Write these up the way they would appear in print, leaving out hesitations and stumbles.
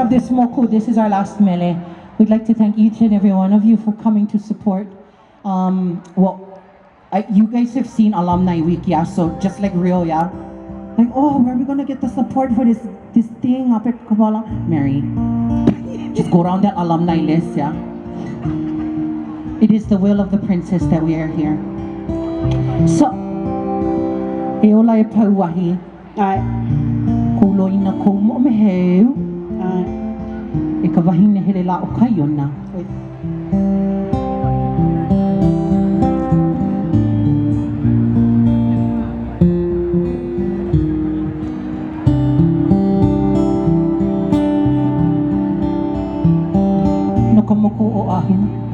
of this moku, this is our last mele. We'd like to thank each and every one of you for coming to support. Um, well, I, you guys have seen Alumni Week, yeah? So just like real, yeah? Like, oh, where are we gonna get the support for this this thing up at Kawaala? Mary, just go down that alumni list, yeah? It is the will of the princess that we are here. So, e ola e Pauahi, ʻAe. Kou loina kou moʻomeheu. ʻAe. E ka wahine hele lā o Kaiona. ʻOe. No ka moku o Oʻahu.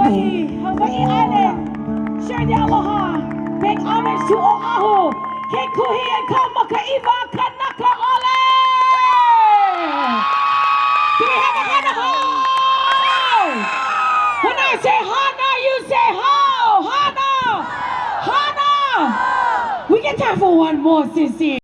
Hawaii, Hawaii Island, share the aloha, paying homage to Oahu, ke kuhi e ka makaʻiwa kanaka ʻole! Do we have a hana hou? When I say hana, you say ho! Hana! Hana! We get time for one more, sissy.